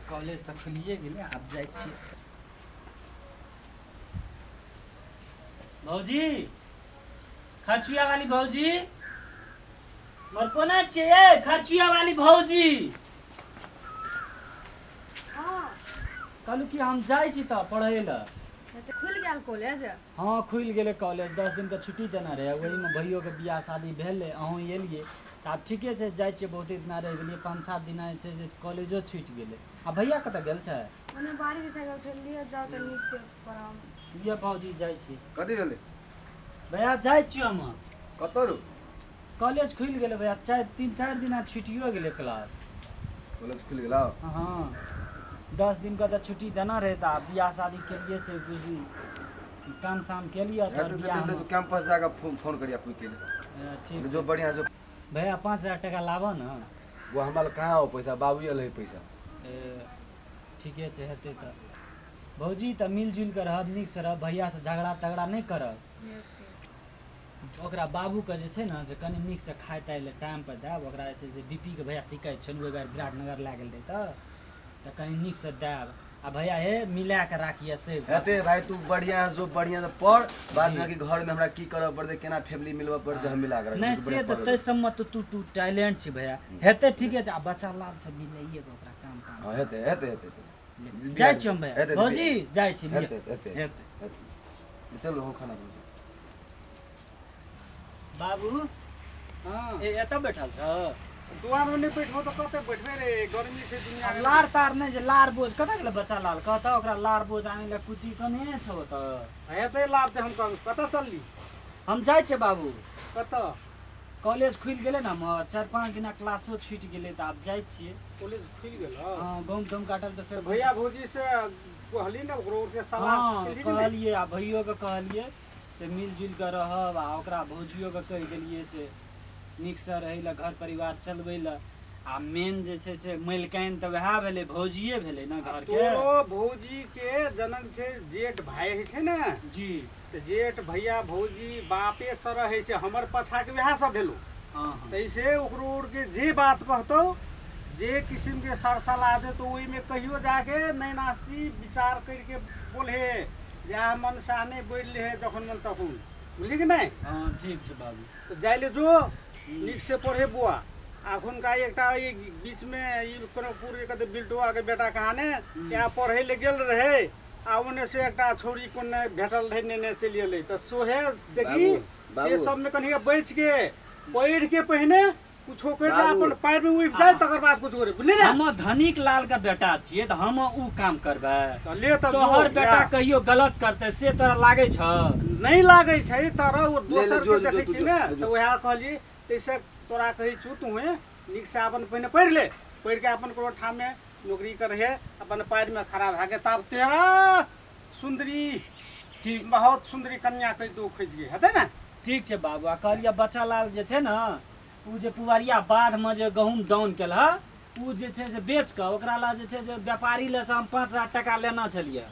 College तऽ खुलिए गेलै, आब जाइ छियै। भौजी, खर्चुआ वाली भौजी, मर कोना छियै ए खर्चुआ वाली भौजी? हँ। कहलू कि हम जाइ छी तऽ पढ़ै लए। तऽ खुलि गेल कॉलेज? हँ, खुलि गेलै कॉलेज। 10 दिनके छुट्टी देने रहै, ओहीमे भैयोके बियाह शादी भेलै, अहूँ एलियै तऽ आब ठीके छै, जाइ छियै। बहुते दिना रहि गेलियै, 5-7 दिना जे छै से कॉलेजो छुटि गेलै। आ भैया कतऽ गेल छै? ओने बाड़ी दिसा गेल छै। लिअ, जाउ तऽ नीक से पढ़ाउ। लिअ भौजी, जाइ छी। कथी भेलै? भैया, जाइ छियौ हम। कतऽ रो? कॉलेज खुलि गेलै भैया, 3-4 दिना छुटियो गेलै क्लास। कॉलेज खुलि गेलौ? हँ, 10 दिनके तऽ छुट्टी देना रहै, तऽ आब बियाह शादी केलियै से बुझू काम साम केलियै तऽ हेतै बियाहमे तऽ कैंपस जाकऽ फोन फोन करिया कोइ के। ठीक। जो बढ़िया जो। भैया, 5000 टाका लाबऽ ने। वो हमरा लग कहाँ हो पैसा, बाबू एलै पैसा। ए, ठीके छै, हेतै तऽ। भौजी, तऽ मिल जुलि कऽ रहब, नीकसँ रहब, भैयासँ झगड़ा तगड़ा नहि करब। ओकरा बाबूके जे छै ने से कनि नीकसँ खाय ताय लए टाइमपर देब। ओकरा जे छै से बी पी के भैया शिकायत छनि, ओहि बेर विराटनगर लए गेल रहै तऽ कनि नीकसँ देब। आ भैया हे, मिला कऽ राखिए से। हेतै भाई, तू बढ़िया से जो, बढ़िया से पढ़। बाद में कि घर में हमरा की करऽ पड़तै, केना फैमिली मिलबऽ पड़तै, हम मिला के नहि से तऽ ताहि सबमे तऽ तू तू टैलेंट छी भैया, हेतै, ठीके छै। आ बच्चा लाल से मिलाइए कऽ ओकरा काम ताम। हँ, हेतै हेतै हेतै हेतै। जाइ छी हम भैया। हेतै। भौजी, जाइ छी, लिअ। हेतै हेतै। हेतै। हेतै, चलू, हम खाना बनबै। बाबू। हाँ। ए, एतऽ बैठल छ? दुआर में नहीं बैठबो तो कते बैठबे रे? गर्मी छै दुनिया के। लार तार नहि जे लार बोझ कतऽ गेलै बच्चा लाल? कहता ओकरा लार बोझ आनै लए, कुटी कने छौ ओतऽ? हेतै लाभ ते हम कहब। कतऽ चलली? हम जाइ छियै बाबू। कतऽ? कॉलेज खुलि गेलै ने हमर, 4-5 दिना क्लासो छुटि गेलै, तऽ आब जाइ छियै। कॉलेज खुलि गेल? हँ, गहुम तहुम काटल तऽ से। भैया भौजी से कहली ने, ओकरो से सलाह हँ केलही कि नहि? कहलियै, आ भैयोके कहलियै से मिल जुलि कऽ रहब, आ ओकरा भौजियोके कहि देलियै से नीकसँ रहै लए, घर परिवार चलबै लए। आ मेन जे छै से मलिकानि तऽ वएह भेलै, भौजिए भेलै ने घरके। तोरो भौजी के जनक छै, जेठ भाय होइ छै ने? जी। तऽ जेठ भैया भौजी बापे से रहै छै, हमर पाछा के वएह सब भेलो। हँ हँ तैसे ओकरो के जे बात कहतौ, जे किसिम के सरसला देतौ, ओहिमे कहियो जाके नहि नास्ती विचार करके बोलहे, जएह मन सएह नहि बोलि लेहे जखन मन तखन, बुझली कि नहि? हँ, ठीक छै बाबू। तऽ जाइ ले जो, नीक से पढ़े बौआ। अखुनका एकटा ई बीचमे ई कनकपुर के कते बिल्टुआ के बेटा कहाँ ने यहाँ पढ़ै ले गेल रहै, आ ओने से एकटा छौड़ी कोन ने भेटल रहै, नेने चलि एलै, तऽ सोहे देखी। बाबू, बाबू। से सबमे कनि बचि के पढ़ि के पहिने कुछो करि ले, बाबू। अपन पैर में उठि जाय, तकर बाद कुछ करे, बुझली ने? हम धनिक लाल के बेटा छियै तऽ हम उ काम करबै? तऽ ले तब जो, तोहर बेटा या। कहियो गलत करतै से तोरा लागै छ? नहि लागै छै तर ओ ले, दोसर जो, के जो, देखै तू छी जो, ने। जो। तऽ उएह कहलियै, ताहिसँ तोरा कहै छु, तूहेँ नीकसँ अपन पहिने पढ़ि ले, पढ़ि कऽ अपन कोनो ठाममे नौकरी करहे, अपन पैरमे खड़ा भए के तब तेरा सुन्दरी ठीक। बहुत सुन्दरी कन्या कहि दू खोजि के हेतै ने। ठीक छै बाबू। आ कहलियै, बच्चा लाल जे छै ने, ओ जे पुवरिया बाधमे जे गहूँम दाउन केलह, ओ जे छै से बेच कऽ ओकरा लए जे छै से व्यापारी लए से हम 5000 टाका लेना छलियै,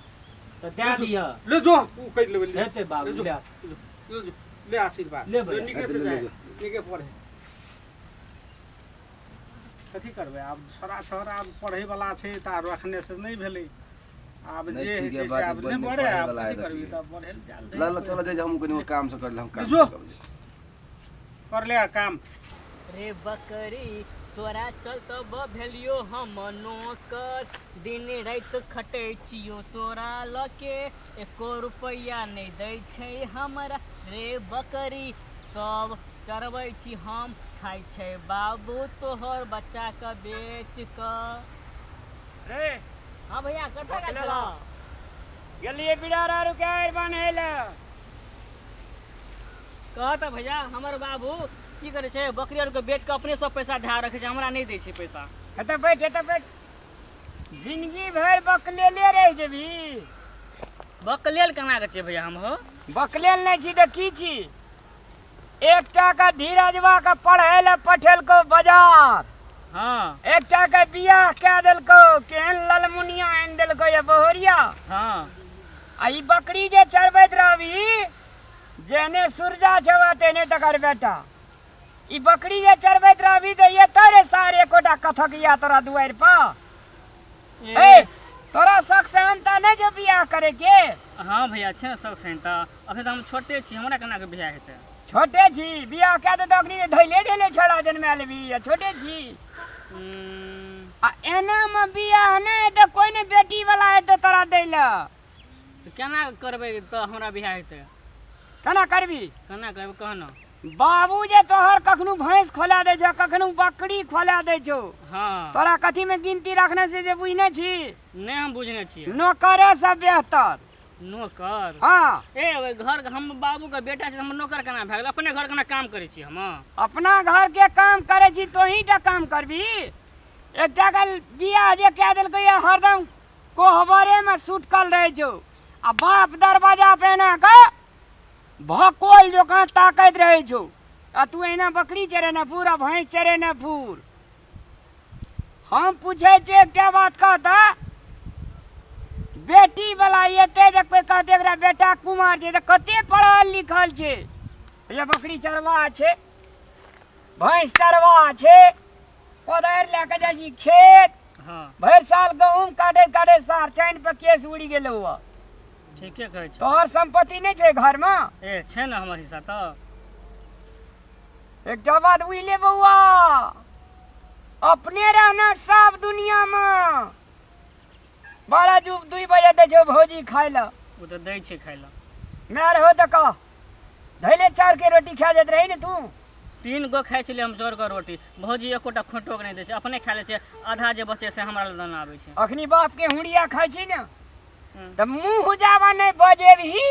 तऽ दए दिहऽ। ले जो, ओ करि लेबै, ले। हेतै बाबू। ले जो। ले। ले जो, ले आशीर्वाद। ले भैया। नीके से ले, ले, जाए, ले। नीके पढ़े। कथी करबै आब? छोड़ा छोड़ा आब पढ़ैवला छै तऽ आब रखने से नहि भेलै आब। नहि, जे होइ ठीक है, छै से बात आब बड़ नहि नीक बढ़े आब। पढ़ैवला है कथी तऽ करबै? ठीक है। तऽ बढ़े लए जायल ल ल, चल जाइ, हम कनि काम से कर ले, हम काम जो। से करबै। कर ले काम। रे बकरी, तोरा चलते भेलियो हम नौकर, दिन राति खटै छियो तोरा लके, एको रुपैआ नहि दै छै हमरा। रे बकरी, सब चरबै छी हम, खाइ छै बाबू तोहर बच्चाके बेच कऽ। रे। हँ भैया, कतऽ गेल छलऽ? गेलियै बिरार आरू के आरि बान्है लए। कह तऽ भैया, हमर बाबू की करै छै? बकरी आरके बेच कऽ अपने सब पैसा धए रखै छै, हमरा नहि दै छै पैसा। एतऽ बैठ, एतऽ बैठ। जिंदगी भरि बकलेले रहि जेबही? बकलेल केना के छै भैया हम हो? बकलेल नहि छी तऽ की छी? एकटा के धीरजवा के पढ़ै लए पठेलको बाजार। एकटा के बियाह कए देलको, केहन ललमुनिया आनि देलको ये बहुरिया। आ ई बकरी जे चरबैत रहबही, जेहने सुरजा छौ तेहने तकर बेटा। ई बकरी जे चरबैत रहबही तऽ एतऽ रे सार एकोटा कथकिया तोरा दुआरि पर? ए तोरा शौक सेहनता नहि छौ बियाह करे के? हाँ भैया, छै ने शौक सेहनता। अखन तऽ हम छोटे छी, हमरा केना के बियाह हेतै? छोटे छी, बियाह कए देतौ अखनी तऽ धैले धैले छोड़ा जनमा लेबही आ छोटे छी। आ एना मे बियाह नहि हेतै, कोइ नहि बेटी वाला हेतौ तोरा दै लए। तऽ केना करबै तऽ हमरा बियाह हेतै? केना करबी? केना करबै कह ने। बाबू जे तोहर कखनो भैंस खोला दै छौ, कखनो बकरी खोला दै छौ। हाँ। तोरा कथी में गिनती रखने से जे बुझने छी? नहि, हम बुझने छियै। नौकरे से बेहतर। नौकर? हाँ। ए ओहि घर के हम बाबू के बेटा छी, हम नौकर केना भए गेल? अपने घर केना काम करै छी हम? अपना घर के काम करै छी, तोही टा काम करबी? एकटा के बियाह जे कए देलकै ये, हरदम कोहबरे में सुटकल रहै छौ आ बाप दरवाजा पे एना के भकोल जकाँ ताकैत रहै छौ आ तू एना बकरी चरेने फूर आ भैंस चरेने फूर। हम पूछै छियै एकटा बात, कहता बेटी वाला एते जे कोइ कहते एकरा बेटा कुमार छै तऽ कते पढ़ल लिखल छै? ये बकरी चरवा छै, भैंस चरवा छै, कोदारि लए कऽ जाइ छी खेत। हाँ। भरि साल गहूम काटैत काटैत सार चानि पर केस उड़ि गेलौ। ठीके कहै छै। तोहर संपत्ति नहि छै घरमे? ए छै ने हमर हिस्सा तऽ। एकटा बात बुझले बौआ, अपने रहना सब दुनिया में। 12 जुग 2 बजे दै छौ भौजी खाय लए। ओ तऽ दै छै खाय लए। माय रहो तऽ कह, धैले चाउर के रोटी खा जाइत रही ने तू? 3 गो खाइ छलियै हम चाउर के रोटी। भौजी एकोटा खोटो के नहि दै छै, अपने खा लै छै, आधा जे बचे से हमरा लग आबै छै। अखनी बाप के हुड़िया खाइ छी ने तऽ मुँह जावा नहि बजेबही।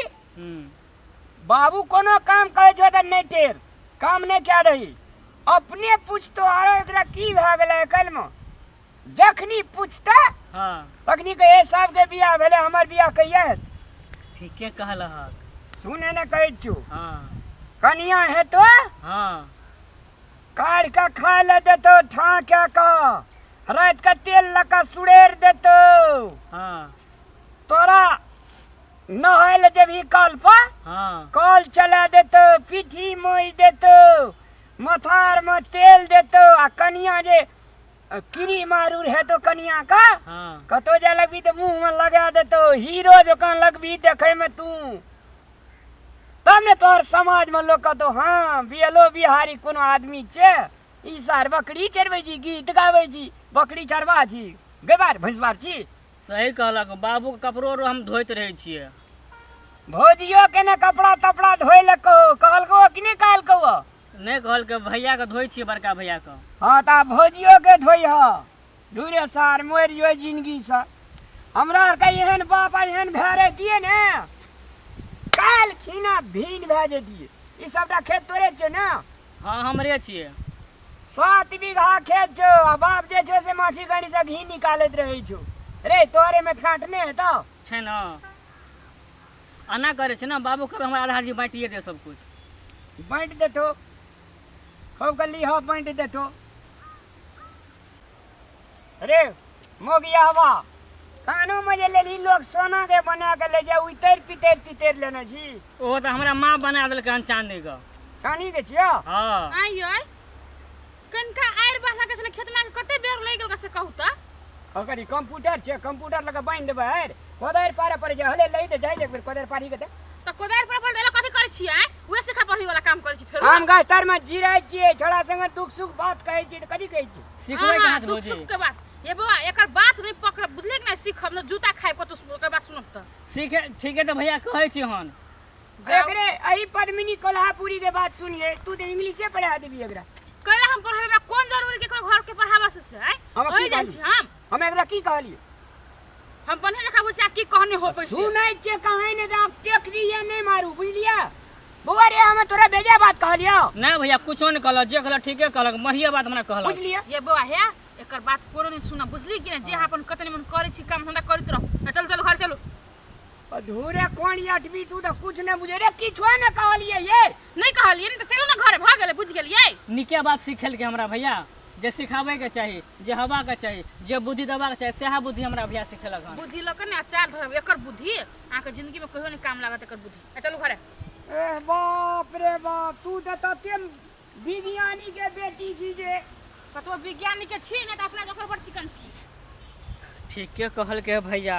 बाबू कोनो काम कहै छौ तऽ नहि टेर, काम नहि कए दही। अपने पूछतो, आरो एकरा की भए गेलै काल्हिमे? जखनी पूछते हाँ तखनी कहे सबके बियाह भेलै, हमर बियाह कहिया हेतै? ठीके कहलहक। सुने ने कहै छियौ। हाँ। कनिया हेतो। हाँ। काढ़ि कऽ खाय लए देतौ, ठाँ कए कऽ राति कऽ तेल लऽ कऽ सुड़ेर देतौ। हाँ। तोरा नहाय लए जेबही कल पर। हाँ। कल चला देतौ, पीठी मोहि देतौ, मथारमे तेल देतौ आ कनिया जे क्रीम आर उर हेतौ कनिया का। हाँ। कतौ जाय लगबी तऽ मुँहमे लगा देतौ, हीरो जकाँ लगबी देखैमे तू। तब ने तोहर समाजमे लोक कहतौ हाँ बियलो बिहारी कोनो आदमी छै, ई सार बकरी चरबै छी, गीत गाबै छी, बकरी चरबा छी, गैबार भैंसबार छी। सही कहलक। बाबूके कपड़ो आरो हम धोइत रहै छियै। भौजियो के ने कपड़ा तपड़ा धोइ लए कहो कहलकौ कि नहि कहलकौ? नहि कहलकै। भैयाके धोइ छियै, बड़का भैयाके। हाँ तऽ भौजियो के धोइह। दूरे सार मरि जो जिंदगीसँ। हमरा आरके एहन बाप आ एहन भाय रहितियै ने, काल्हि खिना भीन भए जैतियै। ई सबटा खेत तोरे छियौ ने? हाँ, हमरे छियै। 7 बीघा खेत छौ आ बाप जे छौ से माछी गणी से घी निकालैत रहै छौ। रे तोहरे में फाँट नहि हेतौ? छै ने, एना करै छै ने बाबू, कभी हमरा आधा जी बाँटिए दे सब कुछ। बाँटि देतौ, खूब के लीह बाँटि देतौ। रे मोगिया हवा कानो में जे लेली लोग सोना के बना के ले जाए, उतरि पितरि तितरि लेने छी। ओहो तऽ हमरा माँ बना देलकै हन चाँदी के। चानी के छियौ? हाँ। आइ कनिका आरि बान्ह के छलै खेतमे, कते बेर लागि गेल से कहू तऽ। ओकर ई कंप्यूटर छै, कंप्यूटर लग बान्हि देबै आरि, कोदारि पारऽ पड़ै छै। हले लई दे जाइ, एक बेर कोदारि पारी के दे। तऽ कोदारि पर पड़ल कथी करै छियै आँय? उहे सिखा पढ़ी वाला काम करै छी फेरो? आम गाछ तर में जिराइ छियै, छोड़ा संगे दुख सुख बात कहै छियै तऽ कथी कहै छियै? सिखबै अहाँ कहाँ से दुख भौजी? सुख के बात हे बौआ, एकर बात नहि पकड़ब, बुझलियै कि नहि? सीखब ने जूता खायब कतौ ओकर बात सुनब तऽ। सीखे ठीके तऽ भैया कहै छी हन। जाउ। एकरे एही पद्मिनी कोल्हापुरी के बात सुनिए, तू तऽ इंग्लिशे पढ़ा देबी एकरा। कैला हम पढ़ाबै? हमरा कोन जरूरी केकरो घर के पढ़ाबऽ से आँय? हम की ओहि जान कहलियै? छी हम। हम एकरा की कहलियै? हम बढ़िआँ जकाँ बुझै की कहने होबै से। सुनै छियै कहीं ने तऽ टेकरी नहि मारू, बुझलियै बौआ? रे हम तोरा बेजा बात कहलियौ? नहि भैया, कुछो नहि कहलक, जे कहलक ठीके कहलक, बढ़िए बात हमरा कहलक। बुझलियै ये बौआ, हे एकर बात कोनो नहि सुनब, बुझली कि नहि? जे अहाँ अपन कतने मन करै छी काम धंधा करैत रहू। आ चलू चलू, घर चलू। अधूरे कोन अटबी, तू तऽ कुछ नहि बुझे रे, किछो ने कहलियै ये। नहि कहलियै ने तऽ चलू ने घर, भऽ गेलै, बुझि गेलियै। नीके बात सिखेलकै हमरा भैया, जे सिखाबैके चाही, जे हेबाके चाही, जे बुद्धि देबाके चाही, सएह बुद्धि हमरा भैया सिखेलक हन। बुद्धि लऽ कऽ ने चाल धरब, एकर बुद्धि अहाँके जिंदगीमे कहियो नहि काम लागत एकर बुद्धि। आ चलू घरे। ए बाप रे बाप, तू तऽ तते विज्ञानी के बेटी छी जे कतबो विज्ञानी के छी ने तऽ अपना जोकर बड़ चिकन छी। ठीके कहलकै भैया,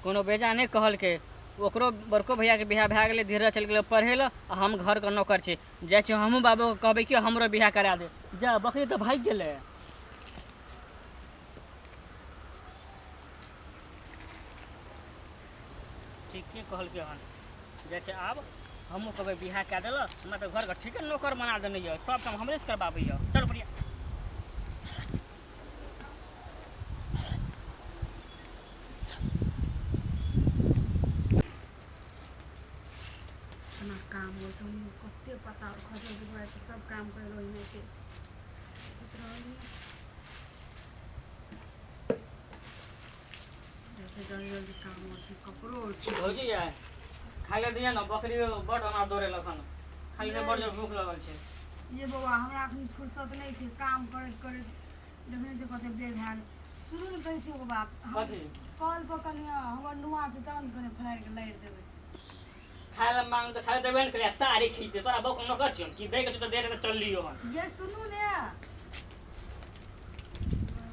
कोनो बेजा नहि कहलकै। ओकरो बड़को भैयाके बियाह भए गेलै, धीरज चलि गेलै पढ़ै लए आ हम घरके नौकर छी। जाइ छी हमहूँ बाबूके कहबै कि हमरो बियाह करा दे। जा, बकरी तऽ भागि गेलै। ठीके कहलकै हन। जाइ छै आब हमहूँ कहबै बियाह कए देलक, हमरा तऽ घरके ठीके नौकर बना देने यऽ, सब काम हमरेसँ करबाबैए। चल बढ़िआँ। अपना काम होइ छै कते पता खसल सब काम करै ओहिमे के जल्दी जल्दी काम होइ छै, कपड़ो छै। भौजी ये खाइ लए दिअ ने, बकरी बड्ड हमरा दौड़ेलक हन, खाइ लए बड्ड जोर भूख लगल छै। ये बौआ, हमरा एखन फुर्सत नहि छै, काम करैत करैत देखने छियै कते बेर भए गेल। सुनू ने, कहै छी एगो बात हम। कथी? कल पर कनि हमर नुआ छै, तहन कनि फलारि कऽ लारि देबै। खाय लए मांग तऽ खाय लए देबे ने करिया, साड़ी खींच दे तोरा बौक नौकर छियौ की दै के छौ तऽ दे, तऽ चल लियौ हन। ये सुनू ने,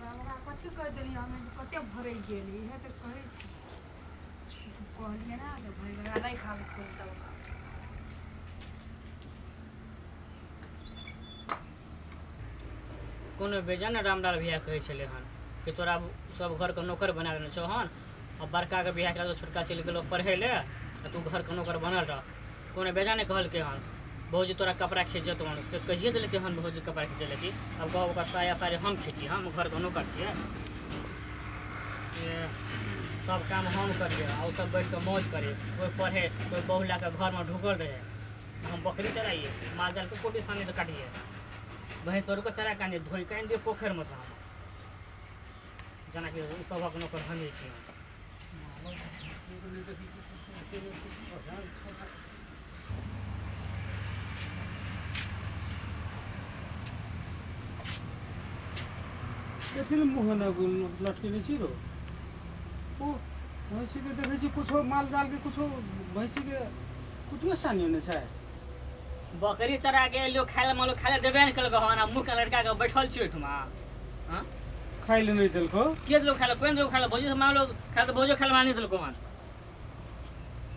ओकरा कथी कहि देलियै हमे, कते भरैक गेल। इएह तऽ कहै छी, किछु कहलियै ने तऽ भरि गेल। राखि आबै छी कोनो तब ओकरा। कोनो बेजा ने रामलाल भैया कहै छलै हन कि तोरा सब घरके नौकर बना देने छौ हन, आ बड़काके बियाह करा, छोटका चलि गेलौ पढ़ै लए आ तू घरके नौकर बनल रह। कोनो बेजा नहि कहलकै हन। भौजी तोरा कपड़ा खींच जेतौ हन, से कहिए देलकै हन भौजी कपड़ा खींचै लए कि आब कहब ओकर साया साड़ी हम खींची, हम घरके नौकर छियै। ए, सब काम हम करियै आ ओ सब बैठ कऽ मौज करियै। कोइ पढ़े, कोइ बहु लए कऽ घरमे ढुकल रहै, हम बकरी चराइए, माल जालके कोटी सानी तऽ काटिए, भैंस आरके चरा कऽ आनिए, धोइ कऽ आनि दियै पोखरिमे सँ हम, जेनाकि ओ सभक नौकर हमही छी। कथी लए मुँह एना लटकेने छी रो? ओ भैंसीके देखै छी कुछो, माल जालके कुछो, भैंसीके कुछो सानियो नहि छै। बकरी चरा के एलियो खाय लए, मालो खाय लए देबे नहि केलको हन आ मुँह के लटका के बैठल छी ओहिठुमा। हँ, खाइ लए नहि देलको? के देलको खाय लए? कोन देलको खाय लए? भौजी से मांगलो खाय लए तऽ भौजो खाय लए नहि देलको हन।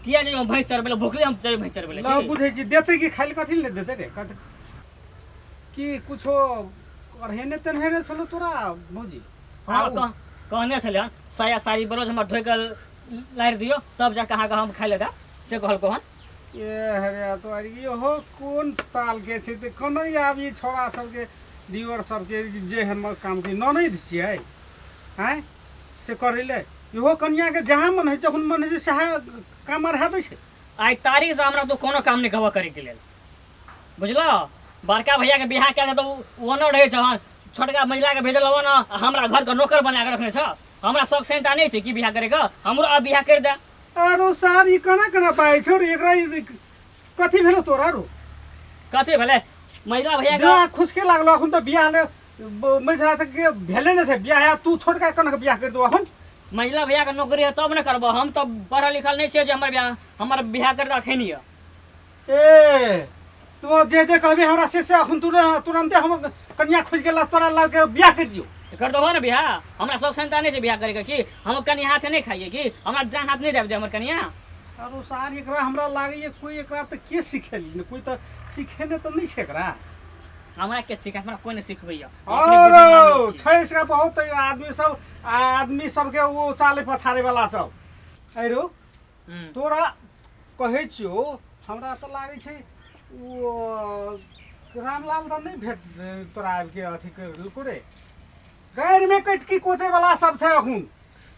किया जइयो भैंस चरबै लए? भुखले हम जइयो भैंस चरबै लए? ल की बुझै छी, देतै कि खाइ लए? कथी लए देतै रे? कथी की कुछो अढ़ेने तन्हेने छलो तोरा भौजी? हँ, कहने छलै हन साया साड़ी ब्लाउज हमर धोइ कऽ लारि दियौ, तब जाकऽ अहाँके हम खाय लए देब, से कहलको हन। ए हरे तो इहो कोन ताल के छै? तऽ कोना आब ई छौड़ा सबके, दिवर सबके जे हमर काम के ननैद छियै आँय, से करै ले इहो कनियाके जहाँ मन होइ, जखन मन होइ छै सएह काम अढ़ा दै छै। आइ तारीख से हमरा तो कोनो काम नहि कहबऽ करैके लेल, बुझलऽ? बड़का भैयाके बियाह कए तऽ ओ ओना रहै छहन, छोटका महिलाके भेजल हो ने, आ हमरा घरके नौकर बना कऽ रखने छ। हमरा शौक सेंता नहि छै कि बियाह करैके? हमरो आब बियाह करि दे। आरो सार, ई केना केना पाइ छौ रे? एकरा ई कथी भेलो तोरा रो? कथी भेलै महिला भैयाके? दिमाग खुसके लागलो। अखन तऽ बियाह ले मझिला तक के भेले नहि छै बियाह, आ तू छोटका केना के बियाह करि देबो अखन? महिला भैयाके नौकरी है तब ने करबो। हम तऽ पढ़ल लिखल नहि छियै जे हमर बियाह करि दे अखन यऽ। ए, तू जे जे कहबी हमरा से से अखन तुरन्ते हम कनिया खोजि गेला तोरा लग के बियाह करि दियौ। तऽ कर देबहो ने बियाह? हमरा शौक सेंता नहि छै बियाह करैके कि? हम कनिया हाथे नहि खाइए कि? हमरा डाँग हाथ नहि दाबि दे हमर कनिया। आरो सार, एकरा हमरा लागैए कोइ एकरा तऽ के सिखेली ने, कोइ तऽ सिखेने तऽ नहि छै एकरा। हमरा के सिखा? हमरा कोइ नहि सिखबैया, हम अपने बुद्धिमान और लोक छी। छै से बहुत आदमी सब, आदमी सबके ओ चाले पछाड़े वाला सब। अरे तोरा कहै छियौ, हमरा तऽ लागै छै ओ रामलाल तऽ नहि भेट तोरा आबिके अथी करलको रे। गाड़िमे कटकी कोचै वाला सब छै अखुन।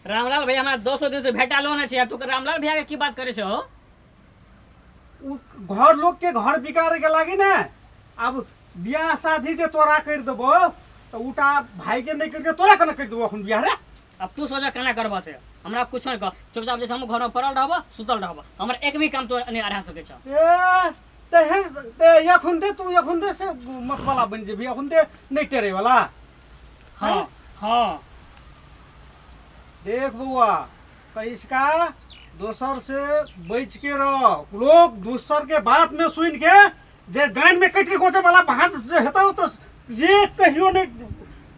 रामलाल भैया हमरा 200 दिन से भेटालो नहि छै, आ तू रामलाल भैया के की बात करै छहो? ओ घर लोग के घर बिगाड़े के लागी ने। आब बियाह शादी जे तोरा करि देबो तऽ उटा भाई के नहि करिके तोरा केना करि देबो अखन बियाह रे? अब तू सोचा केना करबह से, हमरा कुछो नहि कह। चुपचाप जे छै हम घरमे पड़ल रहबह, सुतल रहबह, हमर एक भी काम तो नहि अढ़ा सकै छह। ए तेहन ते एखन दे, तू एखन दे से मतवाला बनि जेबही, एखन दे नहि टेरे वाला। हँ हँ। देख बौआ, इसका दोसर से बच के रह। लोग दोसर के बात में सुन के जे गान में कटि के कोचे वाला भांज जे हेतौ तऽ जे कहियो नहि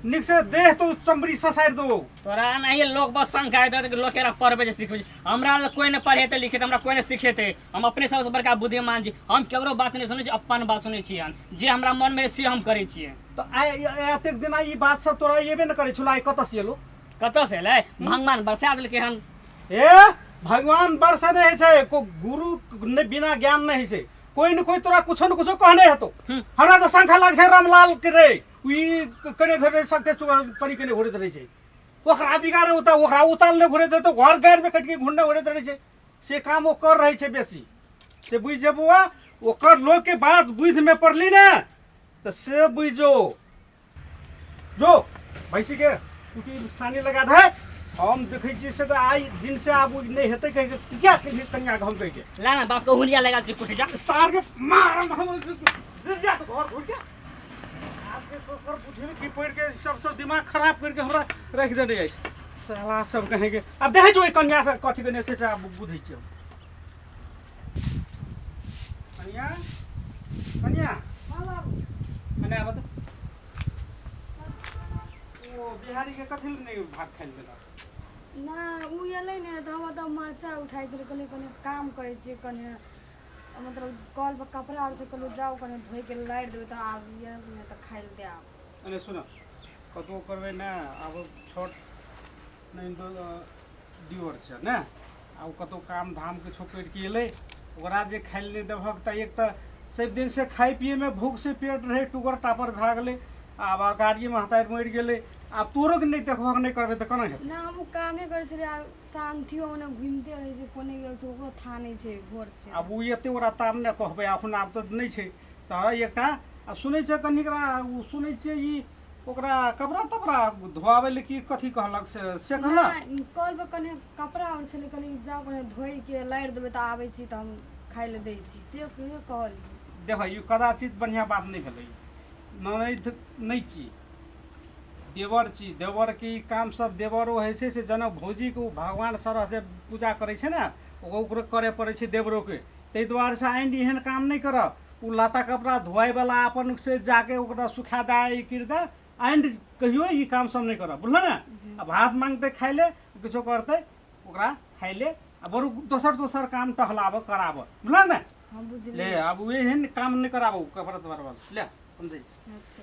नीक से देह तो चमड़ी ससारि दो। तोरा एनाहिए लोक बस शंका हेतौ कि लोक एकरा पढ़बै छै सिखबै छै। हमरा लग कोइ नहि पढ़ेतै लिखेतै, हमरा कोइ नहि सिखेतै। हम अपने सबसँ बड़का बुद्धिमान छी। हम केकरो बात नहि सुनै छी, अपन बात सुनै छी। हम जे हमरा मनमे से हम करै छियै। तऽ आइ एतेक दिना ई बात सब तोरा एबे नहि करै छलौ, आइ कतऽ से एलो? कतऽ से एलै? भगवान बरसा देलकै हन। ए भगवान बरसा नहि होइ छै, को गुरु नहि बिना ज्ञान नहि होइ छै। कोइ ने कोइ तोरा कुछो ने कुछो कहने हेतौ। हमरा तऽ शंका लाग छै रामलाल के रे, ई कने घरे सबके परी कने घुरैत रहै छै, ओकरा बिगाड़े उता ओकरा उताल नहि घुरैत रहतौ, घर गाड़िमे कटि के घुरने घुरैत रहै छै। से काम ओ कर रहै छै बेसी, से बुझि जे बौआ, ओकर लोकके बात बुधिमे पड़ली ने तऽ से बुझि जो। जो भैंसी के कुटी सानी लगा दे। हम देखै छियै से तऽ आइ दिन से आब नहि हेतै कहि के किया केलियै कनिया के हम कहि के ला ना बाप के हुलिया लगा छी कुटी जा। सार के मारम हम जा तो घर घुर के आब के ओकर बुझे की पढ़ि के सब सब दिमाग खराब करके हमरा राखि देने अछि साला सब कहे के। आब देखै छियै ओहि कन्या से कथी कने छै से आब बुझै छियै हम। कन्या कन्या हाँ बाबू। कन्या आबऽ तऽ। ओ बिहारी के कथी लए नहि भात खाइ लए देलक? ना ओ एलै ने तऽ हम ओतऽ मरचा उठाइ छलै, कहलियै कनि काम करै छियै, कनि मतलब कल पर कपड़ा आर छै, कहलियै जाउ कनि धोइके लारि देबै तऽ आब ने तऽ खाइ लए देब। अरे सुन, कतबो करबै ने आब छोट नहि दियोर छै ने, आ ओ कतहु काम धाम किछो करिके एलै, ओकरा जे खाइ लए नहि देबहक तऽ एक तऽ सब दिनसँ खाइ पियैमे भूखसँ पेट रहै टुगर टापर भए गेलै, आब गाड़ीमे हतारि मरि गेलै, आब तोरो के नहि देखबहक नहि करबै तऽ केना हेतै? ना हम ओ कामे करै छलियै आ शान्तियो ओने घुमिते रहै छै, कोने गेल छै ओकरो थाह नहि छै भोर से। आब ओ एते ओकरा ताम नहि कहबै अखन, आब तऽ नहि छै तऽ एकटा आ सुनै छै कनि एकरा ओ सुनै छियै ई ओकरा कपड़ा तपड़ा धोआबै लए की कथी कहलक से से कहलक? नहि, कल पर कनि कपड़ा आर छलै, कहलियै जाउ कनि धोइके लारि देबै तऽ आबै छी तऽ हम खाइ लए दै छी, से कहलियै। देखो ई कदाचित बढ़िआँ बात नहि भेलै। ननैद नहि छी, देवर छी, देवरके ई काम सब देवरो होइ छै से जेना भौजीके ओ भगवान सरह जे पूजा करै छै ने ओकरो करय पड़ै छै देवरोके, ताहि दुआरे से आइन एहन काम नहि करब। ओ लत्ता कपड़ा धोआइवला अपन से जाके ओकरा सुखा दे ई करि दे, आइन कहियो ई काम सब नहि करब, बुझल ने? आ भात मांगतै खाइ ले किछो करतै ओकरा खाइ ले, आ बरु दोसर दोसर काम टहलाबऽ कराबऽ, बुझल ने? हम बुझलियै। ले आब एहन काम नहि कराबू कपड़ा तपड़ा ले हम जाइ छी।